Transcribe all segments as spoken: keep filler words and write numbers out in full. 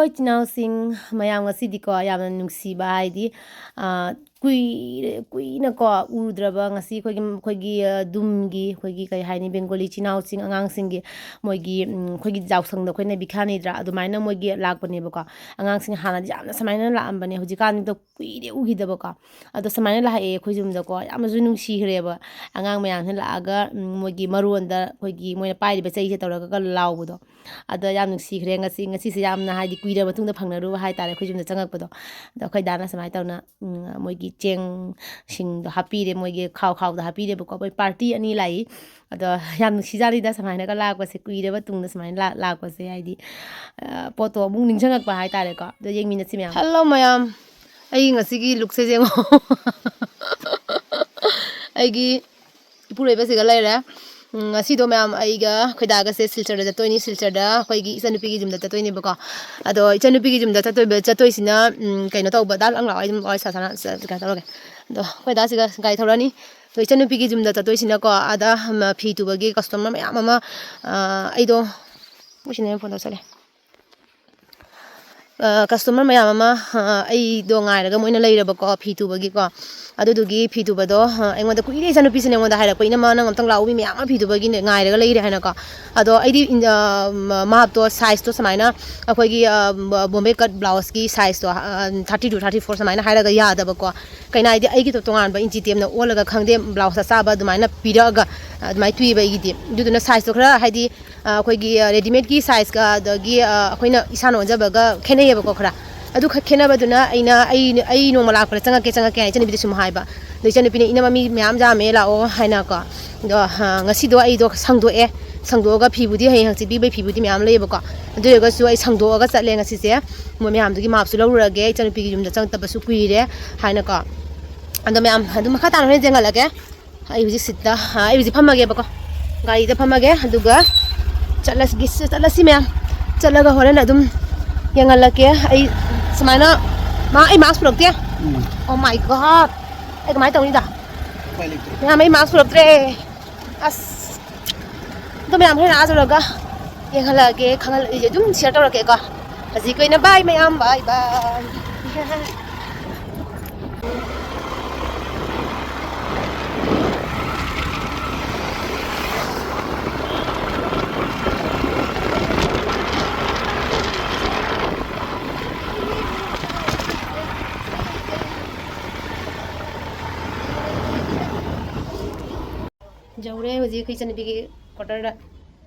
ꯍꯣꯏ, ꯏꯆꯤꯟ ꯏꯅꯥꯎꯁꯤꯡ ꯃꯌꯥꯝ, ꯉꯁꯤꯗꯤꯀꯣ ꯌꯥꯝꯅ ꯅꯨꯡꯁꯤꯕ, ꯍꯥꯏꯗꯤ, ꯑ, ꯀꯨꯏꯔꯦ, ꯀꯨꯏꯅꯀꯣ ꯎꯗ꯭ꯔꯕ, ꯉꯁꯤ ꯑꯩꯈꯣꯏꯒꯤ, ꯑꯩꯈꯣꯏꯒꯤ, ꯑ, ꯗꯨꯝꯒꯤ, ꯑꯩꯈꯣꯏꯒꯤ ꯀꯩ ꯍꯥꯏꯅꯤ, ꯕꯦꯡꯒꯣꯂꯤ ꯏꯆꯤꯟ ꯏꯅꯥꯎꯁꯤꯡ, ꯑꯉꯥꯡꯁꯤꯡꯒꯤ, ꯃꯣꯏꯒꯤ, ꯎꯝ, ꯑꯩꯈꯣꯏꯒꯤ ꯖꯥꯎꯁꯪꯗ ꯑꯩꯈꯣꯏꯅ ꯕꯤꯈ꯭ꯌꯥ ꯅꯤꯗ꯭ꯔꯥ, ꯑꯗꯨꯃꯥꯏꯅ ꯃꯣꯏꯒꯤ ꯂꯥꯛꯄꯅꯦꯕꯀꯣ꯫ ꯑꯉꯥꯡꯁꯤꯡ ꯍꯥꯟꯅꯗꯤ ꯌꯥꯝꯅ ꯁꯨꯃꯥꯏꯅ ꯂꯥꯛꯑꯝꯕꯅꯦ, ꯍꯧꯖꯤꯛꯀꯥꯟꯗꯤ ꯀꯨꯏꯔꯦ ꯎꯈꯤꯗꯕꯀꯣ꯫ ꯑꯗꯣ ꯁꯨꯃꯥꯏꯅ ꯂꯥꯛꯑꯦ ꯑꯩꯈꯣꯏ ꯌꯨꯝꯗꯀꯣ, ꯌꯥꯝꯅꯁꯨ ꯅꯨꯡꯁꯤꯈ꯭ꯔꯦꯕ꯫ ꯑꯉꯥꯡ ꯃꯌꯥꯝꯁꯤꯅ ꯂꯥꯛꯑꯒ, ꯎꯝ, ꯃꯣꯏꯒꯤ ꯃꯔꯣꯟꯗ ꯑꯩꯈꯣꯏꯒꯤ ꯃꯣꯏꯅ ꯄꯥꯏꯔꯤꯕ ꯆꯩꯁꯦ ꯇꯧꯔꯒ ꯂꯥꯎꯕꯗꯣ, ꯑꯗꯣ ꯌꯥꯝ ꯅꯨꯡꯁꯤꯈ꯭ꯔꯦ꯫ ꯉꯁꯤ, ꯉꯁꯤꯁꯦ ꯌꯥꯝꯅ, ꯍꯥꯏꯗꯤ, ꯀꯨꯏꯔꯕ ꯃꯇꯨꯡꯗ ꯐꯪꯅꯔꯨꯕ ꯍꯥꯏꯇꯥꯔꯦ, ꯑꯩꯈꯣꯏ ꯌꯨꯝꯗ ꯆꯪꯉꯛꯄꯗꯣ꯫ ꯑꯗꯣ ꯑꯩꯈꯣꯏ ꯗꯥꯅ ꯁꯨꯃꯥꯏꯅ ꯇꯧꯅ, ꯎꯝ, ꯃꯣꯏꯒꯤ ꯆꯦꯡꯁꯤꯡꯗꯣ ꯍꯥꯞꯄꯤꯔꯦ, ꯃꯣꯏꯒꯤ ꯈꯥꯎ ꯈꯥꯎꯗ ꯍꯥꯞꯄꯤꯔꯦꯕꯀꯣ꯫ ꯃꯣꯏ ꯄꯥꯔꯇꯤ ꯑꯅꯤ ꯂꯥꯛꯏ꯫ ꯑꯗꯣ ꯌꯥꯝ ꯅꯨꯡꯁꯤꯖꯥꯠꯅꯤꯗ, ꯁꯨꯃꯥꯏꯅꯒ ꯂꯥꯛꯄꯁꯦ, ꯀꯨꯏꯔꯕ ꯇꯨꯡꯗ ꯁꯨꯃꯥꯏꯅ ꯂꯥ-, ꯂꯥꯛꯄꯁꯦ, ꯍꯥꯏꯗꯤ, ꯑ, ꯄꯣꯠꯇꯣ ꯑꯃꯨꯛ ꯅꯤꯡꯁꯤꯡꯉꯛꯄ ꯍꯥꯏꯇꯥꯔꯦꯀꯣ꯫ ꯑꯗꯣ ꯌꯦꯡꯃꯤꯟꯅꯁꯤ ꯃꯌꯥꯝ꯫ ꯍꯜꯂꯣ ꯃꯌꯥꯝ, ꯑꯩ ꯉꯁꯤꯒꯤ ꯂꯨꯛꯁꯦ ꯌꯦꯡꯉꯣ꯫ ꯑꯩꯒꯤ ꯏꯄꯨꯔꯣꯏꯕꯁꯤꯒ ꯂꯩꯔꯦ꯫ ꯎꯝ, ꯉꯁꯤꯗꯣ ꯃꯌꯥꯝ ꯑꯩꯒ ꯑꯩꯈꯣꯏ ꯗꯥꯒꯁꯦ ꯁꯤꯜꯆꯔꯗ ꯆꯠꯇꯣꯏꯅꯤ꯫ ꯁꯤꯜꯆꯔꯗ ꯑꯩꯈꯣꯏꯒꯤ ꯏꯆꯟꯅꯨꯄꯤꯒꯤ ꯌꯨꯝꯗ ꯆꯠꯇꯣꯏꯅꯦꯕꯀꯣ꯫ ꯑꯗꯣ ꯏꯆꯟꯅꯨꯄꯤꯒꯤ ꯌꯨꯝꯗ ꯆꯠꯇꯣꯏꯕ, ꯆꯠꯇꯣꯏꯁꯤꯅ, ꯎꯝ, ꯀꯩꯅꯣ ꯇꯧꯕ, ꯗꯥ ꯂꯥꯛ ꯂꯥꯛꯑꯣ, ꯑꯩ ꯑꯗꯨꯝ ꯋꯥꯔꯤ ꯁꯥ ꯁꯥꯅ ꯆ-, ꯀꯩꯅꯣ ꯇꯧꯔꯒꯦ꯫ ꯑꯗꯣ ꯑꯩꯈꯣꯏ ꯗꯥꯁꯤꯒ ꯒꯥꯔꯤ ꯊꯧꯔꯅꯤ꯫ ꯑꯗꯣ ꯏꯆꯟꯅꯨꯄꯤꯒꯤ ꯌꯨꯝꯗ ꯆꯠꯇꯣꯏꯁꯤꯅꯀꯣ, ꯑꯥꯗ, ꯎꯝ, ꯐꯤ ꯇꯨꯕꯒꯤ ꯀꯁꯇꯃꯔ ꯃꯌꯥꯝ ꯑꯃ, ꯑ, ꯑꯩꯗꯣ, ꯃꯣꯏꯁꯤꯅ ꯐꯣꯟ ꯇꯧꯁꯜꯂꯦ꯫ ꯑ, ꯀꯁꯇꯃꯔ ꯃꯌꯥꯝ ꯑꯃ, ꯑ, ꯑꯩꯗꯣ ꯉꯥꯏꯔꯒ ꯃꯣꯏꯅ ꯂꯩꯔꯕꯀꯣ, ꯐꯤ ꯇꯨꯕꯒꯤꯀꯣ꯫ ꯑꯗꯨꯗꯨꯒꯤ ꯐꯤ ꯇꯨꯕꯗꯣ, ꯑ, ꯑꯩꯉꯣꯟꯗ ꯀꯨꯏꯔꯦ, ꯏꯆꯥꯅꯨꯄꯤꯁꯤꯅ ꯑꯩꯉꯣꯟꯗ ꯍꯥꯏꯔꯛꯄ, "ꯏꯅꯝꯃ, ꯅꯪ ꯑꯝꯇꯪ ꯂꯥꯛꯑꯣ, ꯃꯤ ꯃꯌꯥꯝ ꯑꯃ ꯐꯤ ꯇꯨꯕꯒꯤꯅꯦ, ꯉꯥꯏꯔꯒ ꯂꯩꯔꯦ" ꯍꯥꯏꯅꯀꯣ꯫ ꯑꯗꯣ ꯑꯩꯗꯤ ꯏꯟ-, ꯑ, ꯃ-, ꯃꯥꯞꯇꯣ, ꯁꯥꯏꯖꯇꯣ ꯁꯨꯃꯥꯏꯅ ꯑꯩꯈꯣꯏꯒꯤ, ꯑ, ꯕ-, ꯕꯣꯝꯕꯦ ꯀꯠ ꯕ꯭ꯂꯥꯎꯁꯀꯤ ꯁꯥꯏꯖꯇꯣ, ꯑ, thirty two, thirty four ꯁꯨꯃꯥꯏꯅ ꯍꯥꯏꯔꯒ ꯌꯥꯗꯕꯀꯣ꯫ ꯀꯩꯅꯣ ꯍꯥꯏꯗꯤ, ꯑꯩꯒꯤꯗꯣ ꯇꯣꯉꯥꯟꯕ ꯏꯟꯆꯤ ꯇꯦꯞꯅ ꯑꯣꯜꯂꯒ ꯈꯪꯗꯦ, ꯕ꯭ꯂꯥꯎꯁ ꯑꯆꯥꯕ ꯑꯗꯨꯃꯥꯏꯅ ꯄꯤꯔꯛꯑꯒ ꯑꯗꯨꯃꯥꯏꯅ ꯇꯨꯏꯕ ꯑꯩꯒꯤꯗꯤ꯫ ꯑꯗꯨꯗꯨꯅ ꯁꯥꯏꯖꯇꯣ ꯈꯔ ꯍꯥꯏꯗꯤ, ꯑ, ꯑꯩꯈꯣꯏꯒꯤ, ꯑ, ꯔꯦꯗꯤꯃꯦꯗꯀꯤ ꯁꯥꯏꯖꯀ ꯑꯗꯒꯤ, ꯑ, ꯑꯩꯈꯣꯏꯅ ꯏꯁꯥꯅ ꯑꯣꯟꯖꯕꯒ ꯈꯦꯠꯅꯩꯌꯦꯕꯀꯣ ꯈꯔ꯫ ꯑꯗꯨ ꯈꯛ ꯈꯦꯠꯅꯕꯗꯨꯅ ꯑꯩꯅ, ꯑꯩ, ꯑꯩ ꯅꯣꯡꯃ ꯂꯥꯛꯄꯗ ꯆꯪꯉꯛꯀꯦ, ꯆꯪꯉꯛꯀꯦ ꯍꯥꯏ ꯏꯆꯟꯅꯨꯄꯤꯗ ꯁꯨꯝ ꯍꯥꯏꯕ꯫ ꯑꯗꯣ ꯏꯆꯟꯅꯨꯄꯤꯅ, "ꯏꯅꯝꯃ, ꯃꯤ ꯃꯌꯥꯝ ꯌꯥꯝꯃꯦ, ꯂꯥꯛꯑꯣ" ꯍꯥꯏꯅꯀꯣ꯫ ꯑꯗꯣ, ꯑ, ꯉꯁꯤꯗꯣ ꯑꯩꯗꯣ ꯁꯪꯗꯣꯛꯑꯦ꯫ ꯁꯪꯗꯣꯛꯑꯒ ꯐꯤꯕꯨꯗꯤ ꯍꯌꯦꯡ ꯍꯪꯆꯤꯠ ꯄꯤꯕꯩ ꯐꯤꯕꯨꯗꯤ ꯃꯌꯥꯝ ꯂꯩꯌꯦꯕꯀꯣ꯫ ꯑꯗꯨ ꯑꯣꯏꯔꯒꯁꯨ ꯑꯩ ꯁꯪꯗꯣꯛꯑꯒ ꯆꯠꯂꯦ ꯉꯁꯤꯁꯦ꯫ ꯃꯣꯏ ꯃꯌꯥꯝꯗꯨꯒꯤ ꯃꯥꯞꯁꯨ ꯂꯧꯔꯨꯔꯒꯦ, ꯏꯆꯟꯅꯨꯄꯤꯒꯤ ꯌꯨꯝꯗ ꯆꯪꯉꯛꯇꯕꯁꯨ ꯀꯨꯏꯔꯦ ꯍꯥꯏꯅꯀꯣ꯫ ꯑꯗꯣ ꯃꯌꯥꯝ ꯑꯗꯨꯝ ꯃꯈꯥ ꯇꯥꯅ ꯍꯣꯔꯦꯟ ꯌꯦꯡꯍꯜꯂꯒꯦ꯫ ꯑꯩ ꯍꯧꯖꯤꯛ ꯁꯤꯠꯇ, ꯑ, ꯑꯩ ꯍꯧꯖꯤꯛ ꯐꯝꯃꯒꯦꯕꯀꯣ꯫ ꯒꯥꯔꯤꯗ ꯐꯝꯃꯒꯦ, ꯑꯗꯨꯒ ꯆꯠꯂꯁꯤ, ꯆꯠꯂꯁꯤ ꯃꯌꯥꯝ꯫ ꯆꯠꯂꯒ ꯍꯣꯔꯦꯟ ꯑꯗꯨꯝ ꯌꯦꯡꯍꯜꯂꯛꯀꯦ꯫ ꯑꯩ ꯁꯨꯃꯥꯏꯅ, ꯃꯥ, ꯑꯩ ꯃꯥꯛꯁ ꯄꯨꯔꯛꯇꯦ꯫ ꯎꯝ꯫ Oh my God! ꯑꯩ ꯀꯃꯥꯏꯅ ꯇꯧꯅꯤꯗ? ꯎꯄꯥꯏ ꯂꯩꯇ꯭ꯔꯦ꯫ ꯃꯌꯥꯝ, ꯑꯩ ꯃꯥꯛꯁ ꯄꯨꯔꯛꯇ꯭ꯔꯦ꯫ ꯑꯁ꯫ ꯑꯗꯣ ꯃꯌꯥꯝ ꯍꯣꯔꯦꯟ ꯑꯥ ꯌꯧꯔꯒ ꯌꯦꯡꯍꯜꯂꯛꯑꯒꯦ, ꯈꯪꯍꯜ-, ꯑꯗꯨꯝ ꯁꯤꯌꯔ ꯇꯧꯔꯛꯀꯦꯀꯣ꯫ ꯍꯧꯖꯤꯛꯀꯤ ꯑꯣꯏꯅ bye ꯃꯌꯥꯝ, bye bye꯫ ꯌꯧꯔꯦ ꯍꯧꯖꯤꯛ ꯑꯩꯈꯣꯏ ꯏꯆꯟꯅꯨꯄꯤꯒꯤ quarter ꯗ꯫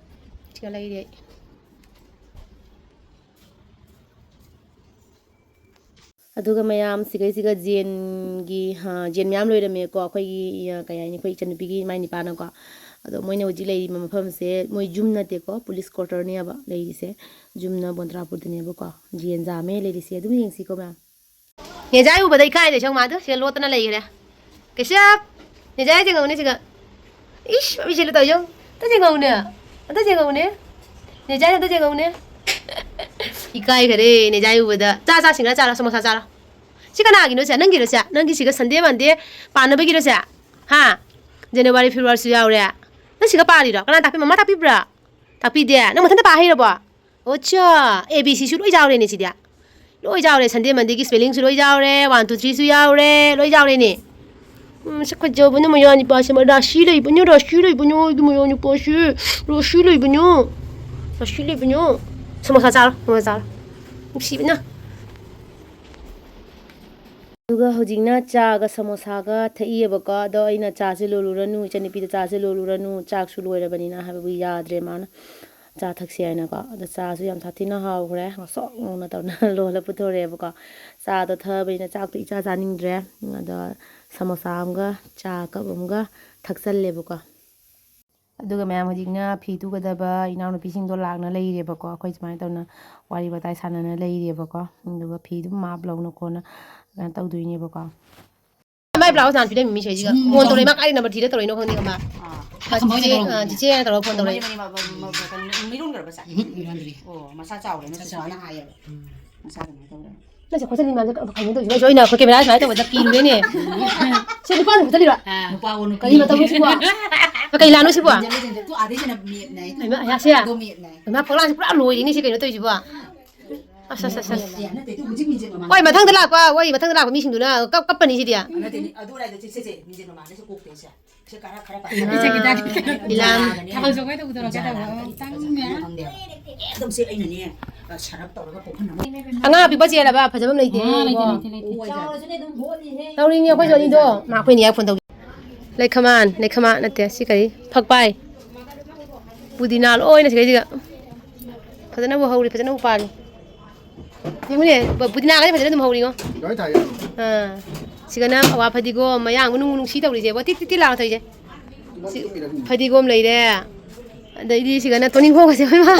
ꯁꯤꯒ ꯂꯩꯔꯦ ꯑꯩ꯫ ꯑꯗꯨꯒ ꯃꯌꯥꯝ ꯁꯤꯒꯩꯁꯤꯒ ꯖꯦꯟꯒꯤ, ꯍꯥ, ꯖꯦꯟ ꯃꯌꯥꯝ ꯂꯣꯏꯔꯝꯃꯦꯀꯣ꯫ ꯑꯩꯈꯣꯏꯒꯤ, ꯑ, ꯀꯩ ꯍꯥꯏꯅꯤ, ꯑꯩꯈꯣꯏ ꯏꯆꯟꯅꯨꯄꯤꯒꯤ ꯃꯥꯏ ꯅꯤꯄꯥꯅꯀꯣ꯫ ꯑꯗꯣ ꯃꯣꯏꯅ ꯍꯧꯖꯤꯛ ꯂꯩꯔꯤꯕ ꯃꯐꯝꯁꯦ ꯃꯣꯏ ꯌꯨꯝ ꯅꯠꯇꯦꯀꯣ, police quarter ꯅꯦꯕ ꯂꯩꯔꯤꯁꯦ꯫ ꯌꯨꯝꯅ ꯕꯣꯟꯇ꯭ꯔꯥꯄꯨꯔꯗꯅꯦꯕꯀꯣ꯫ ꯖꯦꯟ ꯖꯥꯝꯃꯦ ꯂꯩꯔꯤꯁꯦ꯫ ꯑꯗꯨꯝ ꯌꯦꯡꯁꯤꯀꯣ ꯃꯌꯥꯝ꯫ ꯅꯦꯖꯥꯏ ꯎꯕꯗ ꯏꯀꯥꯏꯔꯦ ꯁꯦꯡꯕ꯫ ꯑꯗꯨ ꯁꯤꯗ ꯂꯣꯠꯇꯅ ꯂꯩꯈ꯭ꯔꯦ꯫ ꯀꯩꯁꯞ! ꯅꯦꯖꯥꯏ ꯌꯦꯡꯍꯧꯅꯦ ꯁꯤꯒ꯫ ꯏꯁ, ꯃꯃꯤꯠꯁꯦ ꯂꯨ ꯇꯧꯏꯁꯦ ꯌꯦꯡꯉꯨ꯫ ꯑꯝꯇ ꯌꯦꯡꯍꯧꯅꯦ꯫ ꯑꯝꯇ ꯌꯦꯡꯍꯧꯅꯦ꯫ ꯅꯦꯖꯥꯏ ꯑꯝꯇ ꯌꯦꯡꯍꯧꯅꯦ꯫ ꯏꯀꯥꯏꯈꯔꯦ ꯅꯦꯖꯥꯏ ꯎꯕꯗ꯫ ꯆꯥ, ꯆꯥ, ꯁꯤꯡꯒ꯭ꯔꯥ ꯆꯥꯔꯣ, ꯁꯃꯣꯁꯥ ꯆꯥꯔꯣ꯫ ꯁꯤ ꯀꯅꯥꯒꯤꯅꯣ ꯁꯦ? ꯅꯪꯒꯤꯔꯣ ꯁꯦ? ꯅꯪꯒꯤ ꯁꯤꯒ Sunday Monday ꯄꯥꯅꯕꯒꯤꯔꯣ ꯁꯦ? ꯍꯥ? January February ꯁꯨ ꯌꯥꯎꯔꯦ꯫ ꯅꯪ ꯁꯤꯒ ꯄꯥꯔꯤꯔꯣ? ꯀꯅꯥ ꯇꯥꯛꯄꯤ-, ꯃꯃꯥ ꯇꯥꯛꯄꯤꯕ꯭ꯔꯥ? ꯇꯥꯛꯄꯤꯗꯦ? ꯅꯪ ꯃꯊꯟꯇ ꯄꯥ ꯍꯩꯔꯕꯣ? ꯑꯣ ꯑꯠꯆꯥ, A B C ꯁꯨ ꯂꯣꯏ ꯌꯥꯎꯔꯦꯅꯦ ꯁꯤꯗꯤ꯫ ꯂꯣꯏ ꯌꯥꯎꯔꯦ, Sunday Monday ꯒꯤ spelling ꯁꯨ ꯂꯣꯏ ꯌꯥꯎꯔꯦ, one two three ꯁꯨ ꯌꯥꯎꯔꯦ, ꯂꯣꯏ ꯌꯥꯎꯔꯦꯅꯦ꯫ ꯎꯝ, ꯁꯛ ꯐꯖꯕꯅ ꯃꯌꯥ ꯅꯤꯄꯥꯁꯦ, ꯔꯥꯁꯤ ꯂꯩꯕꯅꯤ, ꯔꯥꯁꯤ ꯂꯩꯕꯅꯤ, ꯑꯩꯒꯤ ꯃꯌꯥ ꯅꯤꯄꯥꯁꯦ, ꯔꯥꯁꯤ ꯂꯩꯕꯅꯤ, ꯔꯥꯁꯤ ꯂꯩꯕꯅꯤ꯫ ꯁꯃꯣꯁꯥ ꯆꯥꯔꯣ, ꯁꯃꯣꯁꯥ ꯆꯥꯔꯣ꯫ ꯅꯨꯡꯁꯤꯕꯅ꯫ ꯑꯗꯨꯒ ꯍꯧꯖꯤꯛꯅ ꯆꯥꯒ ꯁꯃꯣꯁꯥꯒ ꯊꯛꯏꯌꯦꯕꯀꯣ꯫ ꯑꯗꯣ ꯑꯩꯅ ꯆꯥꯁꯦ ꯂꯣꯜꯂꯨꯔꯅꯨ, ꯏꯆꯟꯅꯨꯄꯤꯗ ꯆꯥꯁꯦ ꯂꯣꯜꯂꯨꯔꯅꯨ, ꯆꯥꯛꯁꯨ ꯂꯣꯏꯔꯕꯅꯤꯅ ꯍꯥꯏꯕꯕꯨ ꯌꯥꯗ꯭ꯔꯦ ꯃꯥꯅ꯫ ꯆꯥ ꯊꯛꯁꯦ ꯍꯥꯏꯅꯀꯣ꯫ ꯑꯗꯣ ꯆꯥꯁꯨ ꯌꯥꯝ ꯁꯥꯊꯤꯅ ꯍꯥꯎꯈ꯭ꯔꯦ꯫ ꯉꯁꯣꯛ ꯉꯧꯅ ꯇꯧꯅ ꯂꯣꯜꯂ ꯄꯨꯊꯣꯔꯛꯑꯦꯕꯀꯣ꯫ ꯆꯥꯗꯣ ꯊꯛꯑꯕꯅꯤꯅ ꯆꯥꯛꯇꯣ ꯏꯆꯥ ꯆꯥꯅꯤꯡꯗ꯭ꯔꯦ꯫ ꯑꯗꯣ ꯁꯃꯣꯁꯥ ꯑꯃꯒ ꯆꯥ ꯀꯞ ꯑꯃꯒ ꯊꯛꯆꯜꯂꯦꯕꯀꯣ꯫ ꯑꯗꯨꯒ ꯃꯌꯥꯝ ꯍꯧꯖꯤꯛꯅ ꯐꯤ ꯇꯨꯒꯗꯕ ꯏꯅꯥꯎꯅꯨꯄꯤꯁꯤꯡꯗꯣ ꯂꯥꯛꯅ ꯂꯩꯔꯦꯕꯀꯣ꯫ ꯑꯩꯈꯣꯏ ꯁꯨꯃꯥꯏꯅ ꯇꯧꯅ ꯋꯥꯔꯤ ꯋꯥꯇꯥꯏ ꯁꯥꯟꯅꯅ ꯂꯩꯔꯦꯕꯀꯣ꯫ ꯑꯗꯨꯒ ꯐꯤꯗꯨ ꯃꯥꯞ ꯂꯧꯅ ꯈꯣꯠꯅ ꯀꯩꯅꯣ ꯇꯧꯗꯣꯏꯅꯦꯕꯀꯣ꯫ ꯃꯥꯏ blouse ꯍꯥꯟꯅ ꯄꯤꯔꯝꯃꯤ ꯃꯤꯁꯦ ꯍꯧꯖꯤꯛ ꯁꯨꯝ phone ꯇꯧꯔꯛꯑꯦ꯫ ꯃꯥ ꯀꯥꯏꯗ number ꯊꯤꯔ ꯇꯧꯔꯛꯏꯅꯣ ꯈꯪꯗꯦ ꯃꯥ꯫ ꯑꯥ꯫ ꯃꯥ ꯀꯃꯥꯏꯅ ꯆꯤꯆꯦ, ꯇꯧꯔꯛꯏꯅꯣ? ꯑꯥ, ꯆꯤꯆꯦ ꯍꯥꯏꯅ ꯇꯧꯔꯒ phone ꯇꯧꯔꯛꯑꯦ꯫ ꯃꯣꯏ, ꯃꯣꯏ, ꯃꯣꯏ, ꯃꯣꯏ, ꯃꯣꯏ, ꯃꯤꯔꯣꯟꯈ꯭ꯔꯕ ꯁꯥꯏ? ꯎꯝ, ꯃꯤꯔꯣꯟꯗ꯭ꯔꯤ꯫ ꯑꯣ, ꯃꯁꯥ ꯆꯥꯎꯔꯦꯅ ꯃꯁꯥ ꯁꯨꯃꯥꯏꯅ ꯆꯥꯎꯔꯦ꯫ ꯍꯥꯏꯌꯦꯕ꯫ ꯎꯝ꯫ ꯃꯁꯥ ꯀꯩꯅꯣ ꯇꯧꯔꯦ꯫ ꯅꯪꯁꯦ ꯈꯣꯠꯆꯜꯂꯤ ꯃꯌꯥꯝꯁꯦ ꯀꯩꯅꯣ ꯇꯧꯔꯤꯁꯤꯕꯣ? ꯑꯩꯁꯨ ꯑꯩꯅ ꯑꯩꯈꯣꯏ camera ꯁꯨꯃꯥꯏꯅ ꯇꯧꯕꯗ ꯀꯤꯔꯨꯔꯦꯅꯦ꯫ ꯁꯤ ꯅꯨꯄꯥꯅ ꯈꯣꯠꯆꯜꯂꯤꯔꯣ? ꯑꯥ, ꯅꯨꯄꯥ ꯑꯣ ꯅꯨꯄꯤ꯫ ꯀꯔꯤ ꯃꯇꯧꯅꯣ ꯁꯤꯕꯣ? ꯀꯩ ꯂꯥꯟꯅꯣ ꯁꯤꯕꯣ? ꯂꯦꯟꯖꯜ, ꯂꯦꯟꯖꯜ꯫ ꯇꯨ ꯑꯥꯗꯩ ꯁꯤꯅ ꯃꯦꯞꯅꯦ꯫ ꯍꯩꯃꯥ, ꯑꯌꯥꯁꯦ꯫ ꯑꯗꯣ ꯃꯦꯞꯅꯦ꯫ ꯍꯩꯃꯥ, ꯐꯛꯂꯥꯡꯁꯦ ꯄꯨꯔꯥ ꯂꯣꯏꯔꯦꯅꯦ ꯁꯤ ꯀꯩꯅꯣ ꯇꯧꯔꯤꯁꯤꯕꯣ? ꯑꯁ, ꯑꯁ, ꯑꯁ, ꯑꯁ꯫ ꯑꯦ, ꯅꯠꯇꯦ, ꯑꯗꯨ ꯍꯧꯖꯤꯛ ꯃꯤꯡꯖꯦꯜ ꯃꯃꯥꯡꯗ ꯍꯣꯏ, ꯃꯊꯪꯗ ꯂꯥꯛꯄ, ꯍꯣꯏ, ꯃꯊꯪꯗ ꯂꯥꯛꯄ ꯃꯤꯁꯤꯡꯗꯨꯅ ꯀꯞ-, ꯀꯞꯄꯅꯤ ꯁꯤꯗꯤ꯫ ꯅꯠꯇꯦꯅꯦ, ꯑꯗꯨ ꯑꯣꯏꯔꯗꯤ ꯁꯤ, ꯁꯦ, ꯁꯦ, ꯃꯤꯡꯖꯦꯜ ꯃꯃꯥꯡꯗꯁꯨ ꯀꯣꯛꯇꯦ ꯁꯦ꯫ ꯁꯦ, ꯈꯔ, ꯈꯔ ꯄꯥꯏ-, ꯏꯆꯦ ꯈꯤꯇꯪ꯫ ꯏꯂꯥꯝ꯫ ꯊꯥꯕꯜ ꯆꯣꯡꯉꯩꯗ ꯎꯗꯧꯔꯒꯦ ꯇꯧꯕ꯫ ꯈꯪꯗꯦꯕ꯫ ꯑꯦ, ꯑꯗꯨꯝ ꯁꯦ, ꯑꯩꯅꯅꯦ, ꯑ, ꯁꯔꯞ ꯇꯧꯔꯒ ꯄꯣꯛꯍꯟꯅꯕ꯫ ꯑꯉꯥꯡ ꯑꯄꯤꯛꯄ ꯆꯦꯜꯂꯕ ꯐꯖꯕ ꯑꯃ ꯂꯩꯇꯦ꯫ ꯑꯥ, ꯂꯩꯇꯦ, ꯂꯩꯇꯦ, ꯂꯩꯇꯦ꯫ ꯆꯥꯎꯔꯁꯨꯅꯦ ꯑꯗꯨꯝ ꯍꯣꯠꯂꯤꯍꯦ꯫ ꯇꯧꯔꯤꯅꯤ ꯑꯩꯈꯣꯏꯁꯨ ꯑꯅꯤꯗꯣ꯫ ꯃꯥ ꯑꯩꯈꯣꯏ ꯅꯤꯌꯥꯏ ꯐꯣꯟ ꯇꯧꯒꯦ꯫ ꯂꯩꯈꯃꯥꯟ, ꯂꯩꯈꯃꯥꯟ ꯅꯠꯇꯦ, ꯁꯤ ꯀꯔꯤ? ꯐꯛꯄꯥꯏ꯫ ꯄꯨꯗꯤꯅꯥ ꯂꯣꯏꯅ ꯁꯤꯗꯩꯁꯤꯒ꯫ ꯐꯖꯅꯕꯨ ꯍꯧꯔꯤ, ꯐꯖꯅꯕꯨ ꯄꯥꯜꯂꯤ꯫ ꯌꯦꯡꯉꯨꯅꯦ, ꯕ-, ꯕꯨꯗꯤꯅꯥꯒꯁꯦ ꯐꯖꯅ ꯑꯗꯨꯝ ꯍꯧꯔꯤꯉꯣ꯫ ꯂꯣꯏ ꯊꯥꯏ꯫ ꯑꯥ꯫ ꯁꯤꯒꯅ ꯑꯋꯥ ꯐꯗꯤꯒꯣꯝ, ꯃꯌꯥꯡ ꯃꯅꯨꯡ ꯅꯨꯡꯁꯤ ꯇꯧꯔꯤꯁꯦ꯫ ꯕꯣ ꯇꯤꯠ ꯇꯤꯠ ꯇꯤꯠ ꯂꯥꯎꯅ ꯇꯧꯔꯤꯁꯦ꯫ ꯁꯤ ꯐꯗꯤꯒꯣꯝ ꯂꯩꯔꯦ꯫ ꯑꯗꯩꯗꯤ ꯁꯤꯒꯅ ꯇꯣꯅꯤꯡꯈꯣꯛꯀꯁꯦ, ꯍꯣꯏꯃꯥ꯫